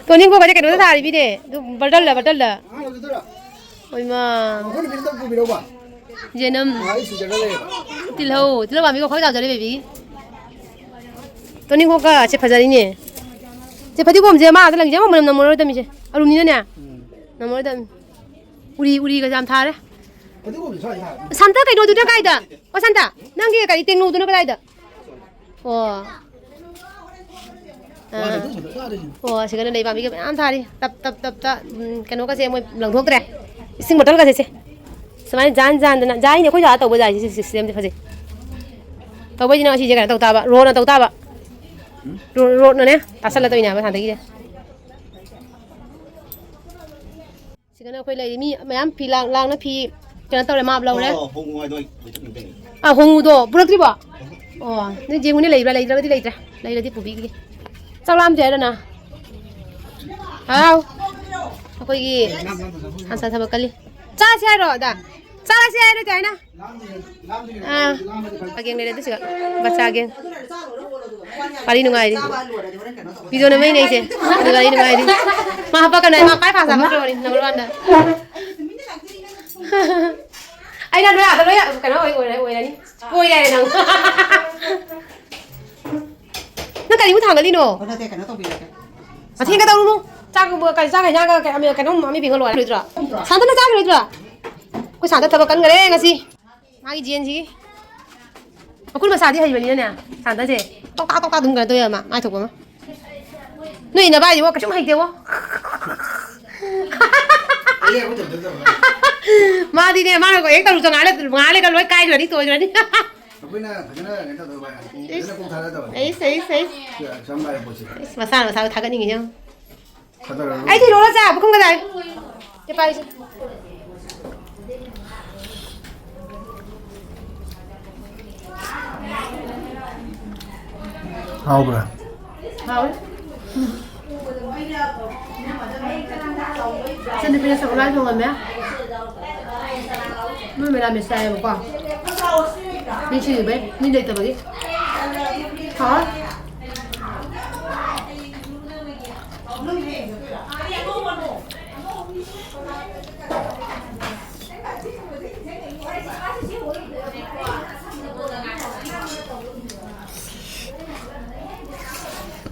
ꯇꯣꯅꯤꯡꯈꯣꯛꯀꯁꯦ ꯀꯩꯅꯣꯗ ꯊꯥꯔꯤꯃꯤꯅꯦ꯫ ꯑꯗꯨ ꯕꯇꯜꯗ, ꯕꯇꯜꯗ꯫ ꯑꯉꯥꯡ ꯂꯧꯖꯗꯣꯏꯔꯣ? ꯍꯣꯏꯃꯥ꯫ ꯃꯈꯣꯏꯅ ꯄꯤꯔꯛꯇꯕ ꯄꯨꯕꯤꯔꯧꯕ? ꯖꯦꯅꯝ꯫ ꯑꯥ, ꯑꯩ ꯁꯤꯗꯒ ꯂꯩꯌꯦꯕ꯫ ꯇꯤꯜꯍꯧ, ꯇꯤꯜꯍꯧ ꯄꯥꯝꯕꯤꯒ ꯑꯩꯈꯣꯏ ꯆꯥꯎꯖꯔꯦ, ꯕꯦꯕꯤꯒꯤ꯫ ꯇꯣꯅꯤꯡꯈꯣꯛꯀ ꯁꯦ ꯐꯖꯔꯤꯅꯦ꯫ ꯁꯦ ꯐꯗꯤꯒꯣꯝꯁꯦ ꯃꯥꯗ ꯂꯪꯁꯦ ꯑꯃ ꯃꯅꯝ ꯅꯝꯃꯔꯣꯏꯗꯕꯅꯤꯁꯦ꯫ ꯑꯔꯨꯝꯅꯤꯅꯅꯦ꯫ ꯎꯝ꯫ ꯅꯝꯃꯔꯣꯏꯗꯕꯅꯤ꯫ ꯎꯔꯤ, ꯎꯔꯤꯒꯁꯦ ꯌꯥꯝ ꯊꯥꯔꯦ꯫ ꯐꯗꯤꯒꯣꯝꯁꯦ ꯁ꯭ꯋꯥꯏꯗ ꯊꯥꯔꯦ꯫ ꯁꯥꯟꯇ ꯀꯩꯅꯣꯗꯨꯅ ꯀꯥꯏꯗ? ꯑꯣ, ꯁꯥꯟꯇ, ꯅꯪꯒꯤ ꯀꯔꯤ ꯇꯦꯡꯅꯧꯗꯨꯅ ꯀꯗꯥꯏꯗ? ꯑꯣ꯫ ꯑꯥ꯫ ꯋꯥꯗ ꯑꯗꯨꯝ ꯁꯟꯗꯣꯛ ꯌꯥꯔꯦ ꯁꯤꯅꯤ꯫ ꯑꯣ, ꯁꯤꯒꯅ ꯂꯩ ꯄꯥꯝꯕꯤꯒ ꯃꯌꯥꯝ ꯊꯥꯔꯤ꯫ ꯇꯞ, ꯇꯞ, ꯇꯞ, ꯇꯞ꯫ ꯎꯝ, ꯀꯩꯅꯣꯒꯁꯦ ꯃꯣꯏ ꯂꯪꯊꯣꯛꯇ꯭ꯔꯦ꯫ ꯏꯁꯤꯡ ꯕꯣꯇꯜꯒꯁꯦ ꯁꯦ꯫ ꯁꯨꯃꯥꯏꯅ ꯖꯥꯟ ꯖꯥꯟꯗꯅ꯫ ꯖꯥꯏꯅꯦ, ꯑꯩꯈꯣꯏꯁꯨ ꯑꯥ ꯇꯧꯕ ꯖꯥꯏꯁꯦ ꯁꯤ ꯁꯤꯁꯇꯦꯝꯁꯦ ꯐꯖꯩ꯫ ꯇꯧꯕꯩꯁꯤꯅ ꯑꯁꯤꯁꯦ ꯀꯩꯅꯣ ꯇꯧ ꯇꯥꯕ, ꯔꯣꯅ ꯇꯧ ꯇꯥꯕ꯫ ꯔꯣ-, ꯔꯣꯠꯅꯅꯦ ꯇꯥꯁꯜꯂ ꯇꯧꯔꯤꯅꯦ ꯍꯥꯏꯕ ꯁꯥꯟꯇꯒꯤꯁꯦ꯫ ꯁꯤꯗꯅ ꯑꯩꯈꯣꯏ ꯂꯩꯔꯤ ꯃꯤ ꯃꯌꯥꯝ ꯐꯤ ꯂꯥꯡ-, ꯂꯥꯡꯅ ꯐꯤ ꯀꯩꯅꯣ ꯇꯧꯔꯦ, ꯃꯥꯞ ꯂꯧꯔꯦ꯫ ꯑꯣ, ꯍꯣꯡꯉꯨ ꯍꯥꯏꯗꯣ ꯑꯩ ꯂꯣꯏꯊꯣꯛꯈꯤꯕꯗꯩꯅꯦ꯫ ꯑꯥ, ꯍꯣꯡꯉꯨꯗꯣ ꯄꯨꯔꯛꯇ꯭ꯔꯤꯕꯣ? ꯑꯣ, ꯅꯣꯏ ꯌꯦꯡꯉꯨꯅꯦ, ꯂꯩꯕ꯭ꯔꯥ? ꯂꯩꯇ꯭ꯔꯒꯗꯤ ꯂꯩꯇ꯭ꯔꯦ, ꯂꯩꯔꯗꯤ ꯄꯨꯕꯤꯈꯤꯒꯦ꯫ ꯆꯥꯛ ꯂꯥꯝꯗ꯭ꯔꯦ ꯍꯥꯏꯔꯣ ꯅꯪ? ꯍꯥꯎ꯫ ꯑꯩꯈꯣꯏꯒꯤ ꯁꯟꯁꯥ ꯊꯕꯛ ꯀꯜꯂꯤ꯫ ꯆꯥꯁꯦ ꯍꯥꯏꯔꯣ ꯑꯗ? ꯆꯥꯁꯦ ꯍꯥꯏꯔꯣ ꯆꯥꯏꯅ? ꯑꯥ꯫ ꯆꯥꯒꯦꯡ ꯂꯩꯔꯦ ꯑꯗꯨ ꯁꯤꯒ꯫ ꯕꯆꯥꯒꯦꯡ꯫ ꯋꯥꯔꯤ ꯅꯨꯡꯉꯥꯏꯔꯤ꯫ ꯚꯤꯗꯤꯑꯣ ꯅꯝꯃꯛꯏꯅꯦ ꯑꯩꯁꯦ꯫ ꯑꯗꯨ ꯋꯥꯔꯤ ꯅꯨꯡꯉꯥꯏꯔꯤ꯫ ꯃꯥ ꯍꯥꯄꯛꯀꯅꯨ ꯍꯥꯏ, ꯃꯥ ꯈ꯭ꯋꯥꯏ ꯐꯥꯁ ꯍꯥꯄꯛꯇ꯭ꯔꯕꯅꯤ, number one ꯗ꯫ ꯑꯩꯅ ꯅꯣꯏ ꯑꯥꯗ ꯂꯣꯏ ꯀꯩꯅꯣ ꯑꯣꯏ-, ꯑꯣꯏꯔꯦ-, ꯑꯣꯏꯔꯅꯤ꯫ ꯑꯣꯏꯔꯦ ꯅꯪ꯫ ꯅꯪ ꯀꯔꯤꯃꯨꯛ ꯊꯥꯡꯒꯠꯂꯤꯅꯣ? ꯑꯣ, ꯅꯠꯇꯦ, ꯀꯩꯅꯣ ꯇꯧꯕꯤꯔꯒꯦ꯫ ꯃꯊꯦꯡꯒ ꯇꯧꯔꯨꯅꯨ꯫ ꯆꯥꯛ, ꯀꯩ-, ꯆꯥꯛ ꯍꯦꯟꯖꯥꯡꯒ ꯀꯩ-, ꯀꯩꯅꯣꯝ ꯑꯃ ꯄꯤꯕ ꯂꯣꯏꯔꯣꯏꯗ꯭ꯔꯣ? ꯁꯥꯟꯇꯅ ꯆꯥꯈꯤꯔꯣꯏꯗ꯭ꯔꯣ? ꯑꯩꯈꯣꯏ ꯁꯥꯟꯇ ꯊꯕꯛ ꯀꯟꯈꯔꯦ ꯉꯁꯤ꯫ ꯃꯥꯒꯤ ꯖꯦꯟꯁꯤꯒꯤ꯫ ꯃꯈꯨꯠ ꯃꯁꯥꯗꯤ ꯍꯩꯕꯅꯤꯅꯅꯦ, ꯁꯥꯟꯇꯁꯦ꯫ ꯇꯣꯛꯇꯥꯛ ꯇꯣꯛꯇꯥꯛ ꯑꯗꯨꯝ ꯀꯩꯅꯣ ꯇꯧꯋꯦꯕ ꯃꯥ, ꯃꯥꯏ ꯊꯣꯛꯄ ꯑꯃ꯫ ꯅꯣꯏ ꯅꯕꯥꯏꯁꯤꯕꯣ ꯀꯩꯁꯨꯝ ꯍꯩꯇꯦꯕꯣ꯫ ꯑꯩ ꯑꯩꯈꯣꯏ ꯇꯧꯖꯗꯕ꯫ ꯃꯥꯗꯤꯅꯦ, ꯃꯥꯅ ꯍꯦꯛ ꯇꯧꯔꯨ ꯆꯪꯉꯛꯑ ꯉꯥꯏꯍꯥꯛ ꯂꯩꯇ ꯂꯣꯏ ꯀꯥꯏꯈ꯭ꯔꯅꯤ, ꯇꯣꯏꯈ꯭ꯔꯅꯤ꯫ ꯑꯩꯈꯣꯏꯅ ꯐꯖꯅ ꯀꯩꯅꯣ ꯇꯧꯗꯕ ꯍꯥꯏ꯫ ꯐꯖꯅ ꯀꯣꯛ ꯊꯥꯗꯗꯕ꯫ ꯑꯩꯁ, ꯑꯩꯁ, ꯑꯩꯁ꯫ ꯁꯤ ꯌꯥꯝ ꯂꯥꯏꯕ ꯄꯣꯠꯁꯦ꯫ ꯑꯩꯁ, ꯃꯁꯥꯅ ꯃꯁꯥꯕꯨ ꯊꯥꯒꯠꯅꯤꯡꯉꯤꯁꯦ ꯌꯦꯡꯉꯨ꯫ ꯊꯥꯗꯔꯔꯣꯏ꯫ ꯑꯩ ꯊꯤꯔꯨꯔꯣ ꯆꯥ ꯄꯨꯈꯝꯒ ꯇꯥꯏ꯫ ꯆꯦ ꯄꯥꯏꯁꯦ꯫ ꯍꯥꯎꯕ꯭ꯔꯥ? ꯍꯥꯎꯋꯦ꯫ ꯏꯆꯟꯅꯨꯄꯤꯅ ꯁꯒꯣꯜ ꯍꯋꯥꯏ ꯊꯣꯡꯉꯝꯃꯦ꯫ ꯃꯣꯏ ꯃꯦꯔꯥꯃꯦꯁ ꯆꯥꯏꯌꯦꯕꯀꯣ꯫ ꯃꯤ ꯁꯤꯡꯖꯨꯕꯩ, ꯃꯤ ꯂꯩꯇꯕꯒꯤ꯫ ꯍꯥꯎꯋꯦ꯫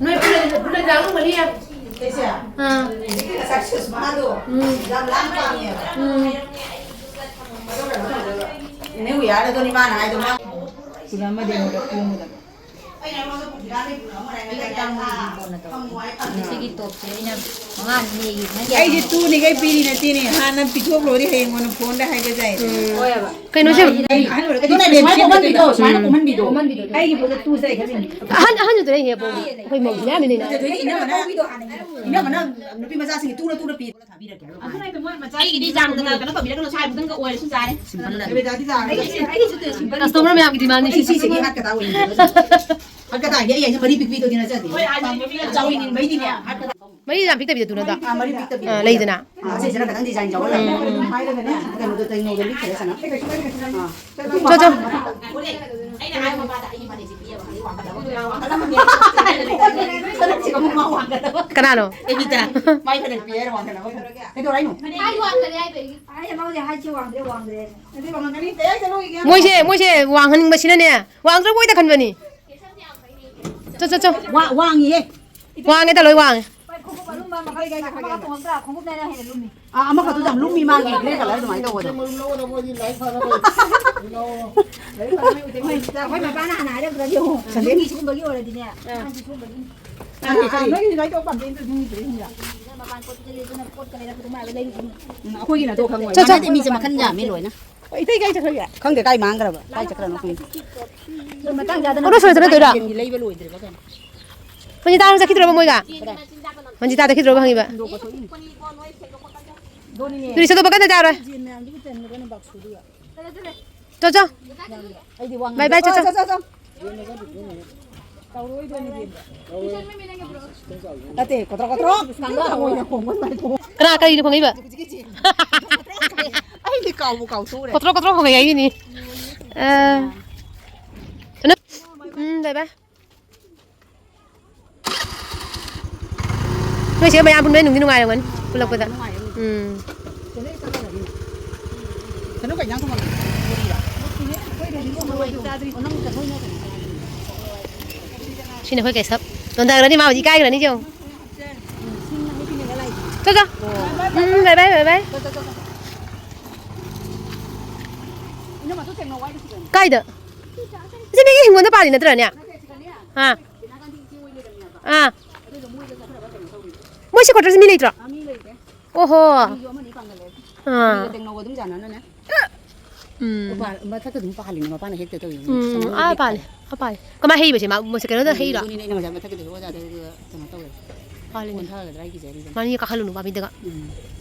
ꯅꯣꯏ ꯄꯨꯟꯅ, ꯄꯨꯟꯅ ꯆꯥꯔꯝꯒꯅꯤ ꯌꯥꯝ꯫ ꯏꯆꯦꯁꯦ, ꯑꯥ꯫ ꯍꯧꯖꯤꯛꯀꯤ ꯉꯁꯥꯏ ꯁꯨꯁꯃꯥꯗꯣ ꯎꯝ꯫ ꯌꯥꯝ ꯂꯥꯡ ꯄꯥꯝꯃꯦꯕ꯫ ꯎꯝ꯫ ꯑꯗꯣ ꯀꯩꯅꯣ ꯇꯧꯗꯣꯏꯕ꯫ ꯅ꯭ꯌꯨ ꯏꯌꯥꯔꯗ ꯑꯗꯨꯅꯤ ꯃꯥꯅ ꯍꯥꯏꯗꯣ ꯃꯥ꯫ ꯄꯨꯔꯥ ꯑꯃꯗꯤ ꯑꯩꯉꯣꯟꯗ ꯄꯤꯔꯝꯒꯗꯕ꯫ ꯉꯁꯤꯒꯤ ꯇꯣꯞꯁꯦ ꯑꯩꯅ ꯃꯉꯥꯅꯤ ꯅꯦꯛꯏ, ꯅꯪꯒꯤ ꯑꯩꯁꯦ ꯇꯨꯅꯤꯈꯩ ꯄꯤꯔꯤ ꯅꯠꯇꯦꯅꯦ, ꯍꯥꯟꯅ ꯄꯤꯊꯣꯛ ꯂꯣꯏꯔꯦ, ꯍꯌꯦꯡ ꯑꯣꯏꯅ ꯐꯣꯟꯗ ꯍꯥꯏꯒꯦ ꯇꯥꯏꯅꯦ꯫ ꯎꯝ꯫ ꯍꯣꯏꯕ꯫ ꯀꯩꯅꯣꯁꯦ ꯑꯍꯟ ꯑꯣꯏꯔꯒꯗꯤ ꯑꯗꯨꯅ ꯁꯨꯃꯥꯏꯅ ꯁꯨꯃꯥꯏꯅ ꯀꯣꯝꯍꯟꯕꯤꯗꯣ, ꯁꯨꯃꯥꯏꯅ ꯎꯝ꯫ ꯀꯣꯝꯍꯟꯕꯤꯗꯣ꯫ ꯀꯣꯝꯍꯟꯕꯤꯗꯣ꯫ ꯑꯩꯒꯤ ꯐꯣꯟꯗ ꯇꯨꯁꯦ ꯑꯩ ꯈꯜꯂꯤꯅꯦ꯫ ꯑꯍꯟ, ꯑꯍꯟꯁꯨ ꯂꯩꯅꯦ, ꯄꯣꯛ꯫ ꯑꯩꯈꯣꯏ ꯃꯧꯁꯨ ꯌꯥꯝꯃꯤꯅꯤꯅ꯫ ꯑꯗꯨꯗꯤ ꯏꯅꯝꯃꯅ, ꯏꯅꯝꯃꯅ ꯅꯨꯄꯤ ꯃꯆꯥꯁꯤꯡꯒꯤ ꯇꯨꯅ ꯇꯨꯅ ꯄꯤ꯫ ꯑꯗꯨꯅ ꯑꯩꯗꯣ ꯃꯣꯏ ꯃꯆꯥ ꯑꯩꯒꯤꯗꯤ ꯌꯥꯝꯅ ꯀꯩꯅꯣ ꯇꯧꯕꯤꯔꯒꯅꯨ, ꯁꯥꯏꯕꯗꯪꯒ ꯑꯣꯏꯔꯁꯨ ꯌꯥꯔꯦ꯫ ꯁꯤꯝꯄꯜ ꯂꯩ꯫ ꯔꯦꯕꯤꯇꯥꯗꯤ ꯌꯥꯔꯦ꯫ ꯑꯩꯒꯤꯁꯨ, ꯑꯩꯒꯤꯁꯨ ꯇꯨ ꯁꯤꯝꯄꯜ ꯂꯩ꯫ ꯀꯁꯇꯃꯔ ꯃꯌꯥꯝꯒꯤ ꯗꯤꯃꯥꯟꯅꯤ ꯁꯤ, ꯁꯤ, ꯁꯤꯒꯤ ꯍꯥꯠꯀꯗꯥ ꯑꯣꯏꯅ꯫ ꯍꯥꯠꯀꯗꯥ ꯍꯥꯏꯗꯤ ꯑꯩ ꯍꯥꯏꯁꯦ ꯃꯔꯤ ꯄꯤꯛꯄꯤꯗꯨꯗꯤ ꯅꯠꯆꯗꯦ꯫ ꯍꯣꯏ, ꯍꯥꯏꯗꯤ ꯃꯔꯤ ꯆꯥꯎꯏꯅꯤꯡꯕꯩꯅꯤꯅꯦ ꯍꯥꯠꯀꯗꯥ꯫ ꯃꯔꯤ ꯌꯥꯝ ꯄꯤꯛꯇꯕꯤꯗ ꯇꯨꯅꯗꯣ꯫ ꯑꯥ, ꯃꯔꯤ ꯄꯤꯛꯇꯕꯤꯗ꯫ ꯑꯥ, ꯂꯩꯗꯅ꯫ ꯑꯥ, ꯑꯁꯤꯁꯤꯅ ꯈꯤꯇꯪ ꯗꯤꯖꯥꯏꯟ ꯌꯥꯎꯍꯜꯂꯒ꯫ ꯎꯝ, ꯎꯝ꯫ ꯍꯥꯏꯔꯒꯅꯦ, ꯀꯩꯅꯣꯗꯣ ꯇꯩꯅꯧꯗꯣ ꯂꯤꯠꯈ꯭ꯔꯦ ꯁꯅꯥ꯫ ꯑꯥ꯫ ꯆꯣ, ꯆꯣ꯫ ꯀꯅꯥꯅꯣ? ꯑꯦꯕꯤꯇꯥ꯫ ꯃꯥꯏ ꯐꯅꯦꯛ ꯄꯤꯔꯦ ꯋꯥꯡꯈꯠꯅꯕ꯫ ꯀꯩꯗꯧꯔꯦ ꯍꯥꯏꯅꯣ? ꯍꯥꯏ ꯋꯥꯡꯈꯠꯂꯦ ꯍꯥꯏꯕ ꯑꯩꯒꯤ꯫ ꯍꯥꯏ ꯃꯥꯁꯦ ꯍꯥꯏꯠꯁꯦ ꯋꯥꯡꯗ꯭ꯔꯦ, ꯋꯥꯡꯗ꯭ꯔꯦ꯫ ꯑꯗꯨꯗꯤ ꯋꯥꯡꯈꯠꯀꯅꯤ꯫ ꯃꯣꯏꯁꯦ, ꯃꯣꯏꯁꯦ ꯋꯥꯡꯍꯟꯅꯤꯡꯕꯁꯤꯅꯅꯦ, ꯋꯥꯡꯗ꯭ꯔꯕꯣꯏꯗ ꯈꯟꯕꯅꯤ꯫ ꯆꯣ, ꯆꯣ, ꯆꯣ꯫ ꯋꯥ-, ꯋꯥꯡꯉꯤꯍꯦ꯫ ꯋꯥꯡꯉꯦꯗ, ꯂꯣꯏ ꯋꯥꯡꯉꯦ꯫ ꯍꯣꯏ, ꯈꯣꯡꯎꯞ ꯑꯂꯨꯝꯕ ꯑꯃ ꯈꯔ ꯂꯩꯒꯦ, ꯑꯃꯒ ꯇꯣꯡꯉꯛꯇ꯭ꯔꯥ? ꯈꯣꯡꯎꯞꯅ ꯍꯦꯟꯅ ꯂꯨꯝꯃꯤ꯫ ꯑꯥ, ꯑꯃꯈꯛꯇꯨꯗ ꯌꯥꯝ ꯂꯨꯝꯃꯤ ꯃꯥꯒꯤ grey colour ꯑꯗꯨꯃꯥꯏꯅ ꯇꯧꯕꯗꯣ꯫ ꯑꯩꯈꯣꯏ ꯃꯄꯥꯅ ꯍꯥꯟꯅ ꯍꯥꯏꯔꯛꯇ꯭ꯔꯗꯤ ꯌꯦꯡꯉꯣ꯫ ꯁꯟꯗꯦ꯫ ꯌꯨꯝꯒꯤ ꯁꯤꯒꯨꯝꯕꯒꯤ ꯑꯣꯏꯔꯗꯤꯅꯦ꯫ ꯑꯥ꯫ ꯅꯪꯒꯤ ꯀꯔꯤ? ꯑꯥ, ꯅꯣꯏꯒꯤ ꯂꯣꯏ ꯇꯧ ꯄꯥꯝꯖꯩ, ꯑꯗꯨ ꯌꯨꯝꯒꯤ ꯐꯨꯔꯤꯠꯁꯤꯡꯗꯣ꯫ ꯎꯝ, ꯑꯩꯈꯣꯏꯒꯤꯅ ꯑꯗꯨ ꯈꯪꯉꯣꯏ꯫ ꯆꯠ, ꯆꯠ꯫ ꯃꯥꯟꯅꯗꯦ, ꯃꯤꯁꯦ ꯃꯈꯜ ꯌꯥꯝꯃꯤ ꯂꯣꯏꯅ꯫ ꯏꯇꯩ ꯀꯥꯏ ꯆꯠꯈ꯭ꯔꯒꯦ? ꯈꯪꯗꯦ, ꯀꯥꯏ ꯃꯥꯡꯈ꯭ꯔꯕ? ꯀꯥꯏ ꯆꯠꯈ꯭ꯔꯅꯣ ꯈꯪꯗꯦ꯫ ꯃꯇꯥꯡ ꯆꯥꯗꯅ ꯑꯣꯇꯣ ꯁꯣꯏ ꯆꯠꯂꯗꯣꯏꯔꯣ? ꯂꯩꯕ ꯂꯣꯏꯗ꯭ꯔꯤꯕ ꯀꯩꯅꯣ? ꯃꯟꯖꯤꯇꯥ ꯆꯠꯈꯤꯗ꯭ꯔꯕ ꯃꯣꯏꯒ? ꯃꯟꯖꯤꯇꯥꯗ ꯈꯤꯗ꯭ꯔꯕ ꯍꯪꯉꯤꯕ? ꯑꯗꯨꯗꯤ ꯁꯦꯡꯗꯣꯛꯄ ꯀꯟꯅ ꯇꯥꯔꯣꯏ꯫ ꯆꯣ, ꯆꯣ꯫ ꯕꯥꯏ ꯕꯥꯏ, ꯆꯣ, ꯆꯣ꯫ ꯅꯠꯇꯦ, ꯀꯣꯇ꯭ꯔꯣꯛ, ꯀꯣꯇ꯭ꯔꯣꯛ꯫ ꯀꯅꯥ ꯀꯔꯤꯅꯣ ꯈꯣꯡꯉꯛꯏꯕ? ꯑꯩꯗꯤ ꯀꯥꯎꯕꯨ ꯀꯥꯎꯊꯣꯛꯎꯔꯦ꯫ ꯀꯣꯇ꯭ꯔꯣꯛ, ꯀꯣꯇ꯭ꯔꯣꯛ ꯈꯣꯡꯉꯛꯏ ꯍꯥꯏꯒꯤꯅꯤ꯫ ꯑ, ꯀꯩꯅꯣ? ꯎꯝ, ꯕꯥꯏ ꯕꯥꯏ꯫ ꯅꯣꯏ ꯆꯦ ꯃꯌꯥꯝ ꯄꯨꯟꯕꯩ ꯅꯨꯡꯗꯤ ꯅꯨꯡꯉꯥꯏꯔꯝꯒꯅꯤ ꯄꯨꯜꯂꯛꯄꯗ꯫ ꯅꯨꯡꯉꯥꯏ, ꯅꯨꯡꯉꯥꯏ꯫ ꯎꯝ꯫ ꯀꯩꯅꯣ ꯀꯩ ꯏꯟꯖꯥꯡ ꯊꯣꯡꯉꯝꯃꯤꯅꯣ? ꯁꯤꯅ ꯑꯩꯈꯣꯏ ꯀꯩꯁꯞ꯫ ꯅꯣꯟꯊꯈ꯭ꯔꯅꯤ ꯃꯥ ꯍꯧꯖꯤꯛ ꯏꯀꯥꯏꯈ꯭ꯔꯅꯤ ꯌꯦꯡꯉꯨ꯫ ꯆꯣ, ꯆꯣ꯫ ꯎꯝ, ꯕꯥꯏ ꯕꯥꯏ, ꯕꯥꯏ ꯕꯥꯏ꯫ ꯀꯥꯏꯗ? ꯁꯤ ꯃꯤꯒꯤ ꯍꯤꯡꯒꯣꯜꯗ ꯄꯥꯜꯂꯤ ꯅꯠꯇ꯭ꯔꯅꯦ? ꯑꯥ꯫ ꯑꯥ꯫ ꯃꯣꯏ ꯁꯤ quarters ꯃꯤ ꯂꯩꯇ꯭ꯔꯣ? ꯑꯣꯍꯣ꯫ ꯑꯥ꯫ ꯎꯝ꯫ ꯃꯊꯛꯇ ꯑꯗꯨꯝ ꯄꯥꯜꯂꯤꯅꯦ, ꯃꯄꯥꯅ ꯍꯦꯛꯇ ꯇꯧꯔꯤꯅꯦ꯫ ꯎꯝ, ꯁꯪꯒꯣꯝ ꯑꯥ, ꯍꯦꯛꯇ ꯄꯥꯜꯂꯦ꯫ ꯑꯥ, ꯄꯥꯜꯂꯦ꯫ ꯀꯃꯥꯏ ꯍꯩꯕꯁꯦ? ꯃꯥ, ꯃꯣꯏꯁꯦ ꯀꯩꯅꯣꯗ ꯍꯩꯔꯣ? ꯑꯗꯨꯅꯤꯅꯦ ꯑꯩꯅ ꯉꯁꯥꯏ ꯃꯊꯛꯀꯤꯗꯨꯁꯨ ꯑꯣꯖꯥꯗ ꯀꯩꯅꯣ ꯇꯧꯔꯦ꯫ ꯄꯥꯜꯂꯤꯅꯦ꯫ ꯑꯣꯟꯊꯒꯗ꯭ꯔꯥ ꯑꯩ ꯀꯤꯖꯔꯤꯕ꯫ ꯃꯥꯅꯤ, ꯀꯥꯈꯠꯂꯨꯅꯨ ꯄꯥꯝꯕꯤꯗꯒ꯫ ꯎꯝ꯫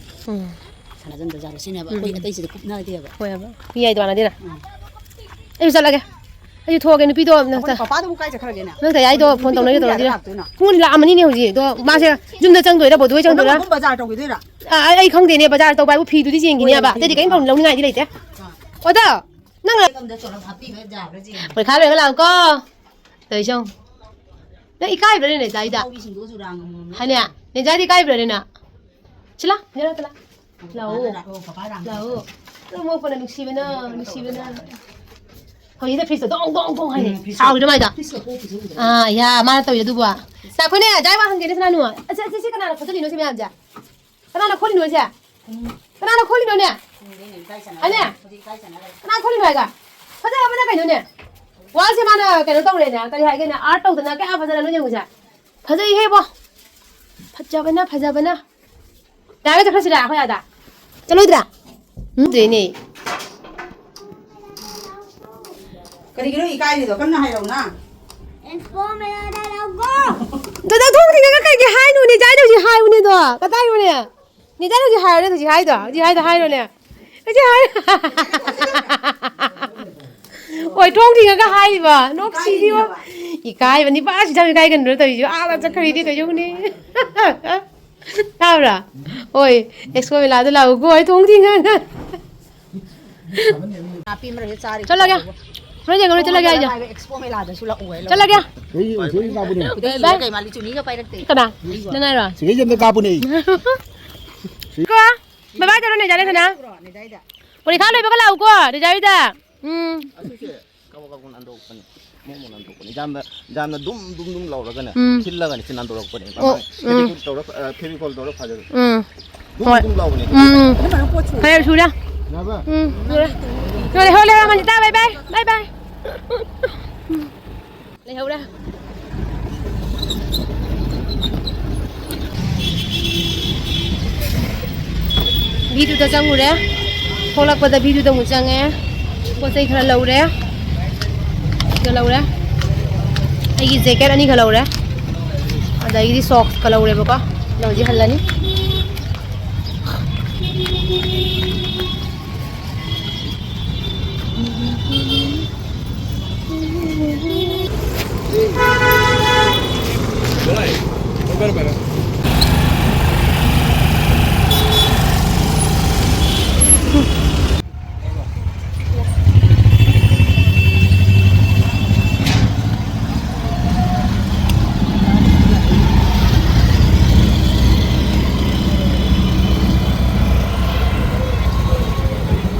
ꯎꯝ꯫ ꯁꯥꯟꯅꯖꯟꯕ ꯖꯥꯠꯂꯣ ꯁꯤꯅꯦꯕ꯫ ꯎꯝ꯫ ꯑꯩꯈꯣꯏ ꯑꯇꯩꯁꯤꯗꯤ ꯀꯨꯞꯅꯗꯦꯕ꯫ ꯍꯣꯏ ꯍꯥꯏꯕ꯫ ꯃꯤ ꯌꯥꯏꯗꯣ ꯃꯥꯟꯅꯗꯦꯅ꯫ ꯎꯝ꯫ ꯑꯩꯁꯨ ꯆꯠꯂꯒꯦ꯫ ꯑꯩꯁꯨ ꯊꯣꯛꯑꯒꯦ꯫ ꯅꯨꯄꯤꯗꯣ ꯑꯩꯈꯣꯏ ꯅꯛꯇ-, ꯄꯄꯥꯗꯨꯕꯨ ꯀꯥꯏ ꯆꯠꯈ꯭ꯔꯒꯦꯅꯦ? ꯅꯛꯇ ꯌꯥꯏꯗꯣ ꯐꯣꯟ ꯅꯨꯄꯤꯗꯣ ꯇꯧꯅꯒꯦ ꯄꯨꯡ ꯀꯌꯥꯗ ꯇꯧꯅꯒꯦ꯫ ꯂꯥꯛꯇꯣꯏꯅꯣ? ꯄꯨꯡ ꯂꯥꯛꯑꯝꯃꯅꯤꯅꯦ ꯍꯧꯖꯤꯛ꯫ ꯑꯗꯣ ꯃꯥꯁꯦ ꯌꯨꯝꯗ ꯆꯪꯗꯣꯏꯔꯥ ꯕꯣꯗꯣꯏ ꯑꯣ, ꯅꯪ ꯆꯪꯗꯣꯏꯔꯥ? ꯑꯗꯨꯝ ꯕꯖꯥꯔ ꯇꯧꯈꯤꯗꯣꯏꯔꯥ? ꯑꯥ, ꯑꯩ, ꯑꯩ ꯈꯪꯗꯦꯅꯦ, ꯕꯖꯥꯔ ꯇꯧꯕ ꯍꯥꯏꯕꯨ ꯐꯤꯗꯨꯗꯤ ꯆꯦꯟꯈꯤꯅꯤ ꯍꯣꯏꯅꯦ, ꯍꯥꯏꯕ꯫ ꯑꯗꯨꯗꯤ ꯑꯇꯩꯗꯤ ꯀꯩꯝ ꯑꯥ꯫ ꯂꯧꯅꯤꯡꯉꯥꯏꯗꯤ ꯂꯩꯇꯦ꯫ ꯑꯥ꯫ ꯑꯣꯗꯣ, ꯅꯪ ꯂꯩꯐꯝꯗ ꯆꯣꯂꯝ ꯍꯥꯞꯄꯤꯕ ꯌꯥꯕ꯭ꯔꯥ ꯌꯦꯡꯒꯦ꯫ ꯄꯔꯤꯈꯥ ꯂꯣꯏꯔꯒ ꯂꯥꯛꯎꯀꯣ꯫ ꯇꯧꯔꯤꯁꯦ ꯌꯦꯡꯉꯨ꯫ ꯅꯪ ꯏꯀꯥꯏꯕ꯭ꯔꯥ ꯅꯦꯅꯦ ꯏꯇꯥꯏꯗ? ꯍꯥꯏꯅꯦ? ꯅꯦꯅꯦ ꯏꯇꯥꯏꯗꯤ ꯏꯀꯥꯏꯕ꯭ꯔꯥ ꯅꯦꯅꯦ? ꯁꯤꯂꯥ, ꯅꯦꯅꯦ ꯇꯂꯥ꯫ ꯂꯥꯛꯑꯣ꯫ ꯂꯥꯛꯑꯣ꯫ ꯅꯪ ꯅꯣꯛꯄꯅ ꯅꯨꯡꯁꯤꯕꯅ, ꯅꯨꯡꯁꯤꯕꯅ꯫ ꯍꯧꯖꯤꯛꯇ fridge ꯇꯣ ꯗꯣꯡ, ꯗꯣꯡ, ꯗꯣꯡ ꯍꯥꯏꯅꯦ꯫ ꯎꯝ, fridge ꯇꯣ꯫ ꯁꯥꯎꯔꯤꯔꯣ ꯃꯥꯏꯗꯣ? Fridge ꯇꯣ ꯀꯣꯛꯈꯤꯁꯦ ꯎꯗ꯭ꯔꯣ? ꯑꯥ, ꯌꯥ, ꯃꯥꯅ ꯇꯧꯔꯤꯗꯣ ꯑꯗꯨꯕꯨ꯫ ꯉꯥꯏꯈꯣꯅꯦ, ꯑꯖꯥꯏ ꯋꯥ ꯍꯪꯒꯦꯅꯦ ꯁꯅꯥꯅꯨ꯫ ꯑꯁꯤ, ꯑꯁꯤ, ꯁꯤ ꯀꯅꯥꯅ ꯈꯣꯠꯆꯜꯂꯤꯅꯣ ꯁꯤ ꯃꯌꯥꯝꯁꯦ? ꯀꯅꯥꯅ ꯈꯣꯠꯂꯤꯅꯣ ꯁꯦ? ꯀꯅꯥꯅ ꯈꯣꯠꯂꯤꯅꯣꯅꯦ? ꯈꯪꯗꯦꯅꯦ, ꯏꯀꯥꯏ ꯁꯥꯟꯅꯔꯦ꯫ ꯑꯅꯦ? ꯍꯧꯖꯤꯛ ꯏꯀꯥꯏ ꯁꯥꯟꯅꯔꯦ꯫ ꯀꯅꯥ ꯈꯣꯠꯂꯤꯅꯣ ꯍꯥꯏꯒ? ꯐꯖꯔꯕꯅ ꯀꯩꯅꯣꯅꯦ? Wall ꯁꯦ ꯃꯥꯅ ꯀꯩꯅꯣ ꯇꯧꯔꯦꯅꯦ, ꯀꯔꯤ ꯍꯥꯏꯒꯦꯅꯦ? Art ꯇꯧꯗꯅ ꯀꯌꯥ ꯐꯖꯔꯅꯣ ꯌꯦꯡꯉꯨꯁꯦ꯫ ꯐꯖꯩꯍꯦꯕꯣ꯫ ꯐꯖꯕꯅ, ꯐꯖꯕꯅ꯫ ꯌꯥꯔꯒ ꯆꯠꯈ꯭ꯔꯁꯤꯔꯥ ꯑꯩꯈꯣꯏ ꯑꯥꯗ? ꯆꯠꯂꯣꯏꯗ꯭ꯔꯥ? ꯎꯝꯗ꯭ꯔꯦꯅꯦ꯫ ꯀꯔꯤꯒꯤꯅꯣ ꯏꯀꯥꯏꯔꯤꯗꯣ? ꯀꯟꯅ ꯍꯥꯏꯔꯛꯎꯅ꯫ ꯑꯦꯛꯁꯄꯣ ꯃꯌꯥꯗ ꯂꯥꯛꯑꯣ꯫ ꯗꯥꯗꯥ, ꯊꯣꯡ ꯊꯤꯡꯉꯒ ꯀꯩꯒꯤ ꯍꯥꯏꯅꯣꯅꯦ? ꯖꯥꯏꯗ ꯍꯧꯖꯤꯛ ꯍꯥꯏꯌꯨꯅꯦ ꯑꯗꯣ꯫ ꯀꯗꯥꯏꯅꯣꯅꯦ? ꯅꯦ ꯖꯥꯏꯗ ꯍꯧꯖꯤꯛ ꯍꯥꯏꯔꯣꯅꯦ, ꯍꯧꯖꯤꯛ ꯍꯥꯏꯗꯣ꯫ ꯍꯧꯖꯤꯛ ꯍꯥꯏꯗꯣ ꯍꯥꯏꯔꯣꯅꯦ꯫ ꯍꯧꯖꯤꯛ ꯍꯥꯏ-, ꯍꯣꯏ, ꯊꯣꯡ ꯊꯤꯡꯉꯒ ꯍꯥꯏꯔꯤꯕ꯫ ꯅꯣꯛꯁꯤꯗꯤꯕꯣ꯫ ꯏꯀꯥꯏꯕꯅꯤ, ꯄꯥꯁꯤ ꯌꯥꯝ ꯏꯀꯥꯏꯒꯟꯕ꯭ꯔꯥ ꯇꯧꯔꯤꯁꯦ꯫ ꯑꯥꯗ ꯆꯠꯈ꯭ꯔꯤꯗꯤ ꯇꯧꯖꯧꯅꯦ꯫ ꯇꯥꯕ꯭ꯔꯥ? ꯍꯣꯏ, ꯑꯦꯛꯁꯄꯣ ꯃꯦꯂꯥꯗ ꯂꯥꯛꯎꯀꯣ, ꯑꯩ ꯊꯣꯡ ꯊꯤꯡꯉꯒ꯫ ꯅꯥꯄꯤ ꯃꯔꯛꯇ ꯆꯥꯔꯤ꯫ ꯆꯠꯂꯒꯦ꯫ ꯍꯣꯔꯦꯟ ꯌꯦꯡꯉꯨꯔꯦ, ꯆꯠꯂꯒꯦ ꯍꯥꯏꯁꯦ꯫ ꯍꯥꯏꯕ ꯑꯦꯛꯁꯄꯣ ꯃꯦꯂꯥꯗꯁꯨ ꯂꯥꯛꯎ ꯍꯥꯏ꯫ ꯆꯠꯂꯒꯦ꯫ ꯁꯤꯒꯩ, ꯁꯤꯒꯩ ꯀꯥꯞꯄꯨꯅꯦ꯫ ꯕꯥꯏ꯫ ꯀꯩ ꯃꯥꯜꯂꯤ ꯆꯨꯅꯤꯒ ꯄꯥꯏꯔꯛꯇꯦ꯫ ꯀꯅꯥ? ꯑꯩꯒ꯫ ꯅꯪ ꯍꯥꯏꯔꯣ? ꯁꯤꯒꯩꯁꯦ ꯑꯝꯇ ꯀꯥꯞꯄꯨꯅꯦ꯫ ꯀꯣ, ꯕꯥꯏ ꯕꯥꯏ ꯇꯧꯔꯣ, ꯅꯦ ꯖꯥꯏꯗ ꯊꯅꯥ꯫ ꯄꯨꯔꯣ, ꯅꯦ ꯖꯥꯏꯗ꯫ ꯄꯔꯤꯈꯥ ꯂꯣꯏꯕꯒ ꯂꯥꯛꯎꯀꯣ, ꯅꯦ ꯖꯥꯏꯗ꯫ ꯎꯝ꯫ ꯑꯁꯤꯁꯦ ꯀꯕꯛ ꯀꯕꯛ ꯅꯥꯟꯊꯣꯛꯄꯅꯤ꯫ ꯃꯣꯃꯣ ꯅꯥꯟꯊꯣꯛꯄꯅꯤ꯫ ꯌꯥꯝꯅ, ꯌꯥꯝꯅ ꯗꯨꯝ ꯗꯨꯝ ꯗꯨꯝ ꯂꯥꯎꯔꯒꯅꯦ꯫ ꯎꯝ꯫ ꯊꯤꯜꯂꯒꯅꯦ ꯁꯤ ꯅꯥꯟꯊꯣꯔꯛꯄꯅꯦ꯫ ꯑꯣ, ꯎꯝ꯫ ꯐꯦꯕꯤꯀꯣꯜ ꯇꯧꯔ, ꯑ, ꯐꯦꯕꯤꯀꯣꯜ ꯇꯧꯔ ꯐꯥꯖꯜꯂꯨ꯫ ꯎꯝ꯫ ꯗꯨꯝ ꯍꯣꯏ꯫ ꯗꯨꯝ ꯂꯥꯎꯕꯅꯦ꯫ ꯎꯝ, ꯎꯝ꯫ ꯐꯔꯦ, ꯁꯨꯔꯦ꯫ ꯌꯥꯕ? ꯎꯝ, ꯁꯨꯔꯦ꯫ ꯁꯨꯔꯦ, ꯍꯣꯏ, ꯂꯩꯍꯧꯔꯦ, ꯃꯟꯖꯤꯇꯥ, ꯕꯥꯏ ꯕꯥꯏ, ꯕꯥꯏ ꯕꯥꯏ꯫ ꯂꯩꯍꯧꯔꯦ꯫ ꯚꯤꯗꯨꯗ ꯆꯪꯉꯨꯔꯦ꯫ ꯊꯣꯛꯂꯛꯄꯗ ꯚꯤꯗꯨꯗ ꯑꯃꯨꯛ ꯆꯪꯉꯦ꯫ ꯄꯣꯠ ꯆꯩ ꯈꯔ ꯂꯧꯔꯦ꯫ ꯁꯤꯗ ꯂꯧꯔꯦ꯫ ꯑꯩꯒꯤ ꯖꯦꯀꯦꯠ ꯑꯅꯤꯒ ꯂꯧꯔꯦ꯫ ꯑꯗꯒꯤꯗꯤ ꯁꯣꯛꯁꯀ ꯂꯧꯔꯦꯕꯀꯣ꯫ ꯑꯗꯣ ꯍꯧꯖꯤꯛ ꯍꯜꯂꯅꯤ꯫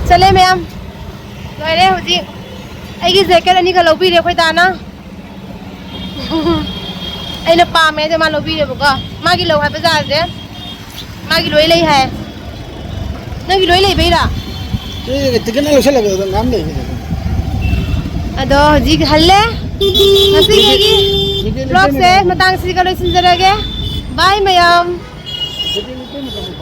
ꯆꯠꯂꯦ ꯃꯌꯥꯝ꯫ ꯂꯣꯏꯔꯦ ꯍꯧꯖꯤꯛ꯫ ꯑꯩꯒꯤ ꯖꯦꯀꯦꯠ ꯑꯅꯤꯒ ꯂꯧꯕꯤꯔꯦ ꯑꯩꯈꯣꯏ ꯗꯥꯅ꯫ ꯑꯩꯅ ꯄꯥꯝꯃꯦ ꯑꯗꯣ ꯃꯥ ꯂꯧꯕꯤꯔꯦꯕꯀꯣ꯫ ꯃꯥꯒꯤ ꯂꯧ ꯍꯥꯏꯕ ꯖꯥꯁꯦ ꯃꯥꯒꯤ ꯂꯣꯏ ꯂꯩ ꯍꯥꯏ꯫ ꯅꯪꯒꯤ ꯂꯣꯏ ꯂꯩꯕꯩꯔꯥ? ꯑꯦ, ꯇꯤꯀꯦꯠ ꯂꯣꯏꯁꯜꯂꯒ ꯑꯗꯨꯝ ꯉꯥꯝ ꯂꯩꯕꯅꯦ꯫ ꯑꯗꯣ ꯍꯧꯖꯤꯛ ꯍꯜꯂꯦ꯫ ꯉꯁꯤꯒꯤ ꯑꯩꯒꯤ ꯇꯤꯀꯦꯠ ꯂꯣꯏꯁꯜꯂꯒ ꯕ꯭ꯂꯣꯒꯁꯦ ꯃꯇꯥꯡꯁꯤꯒ ꯂꯣꯏꯁꯤꯟꯖꯔꯒꯦ꯫ ꯕꯥꯏ ꯃꯌꯥꯝ꯫ ꯇꯤꯀꯦꯠ ꯂꯣꯏꯁꯜꯂꯒ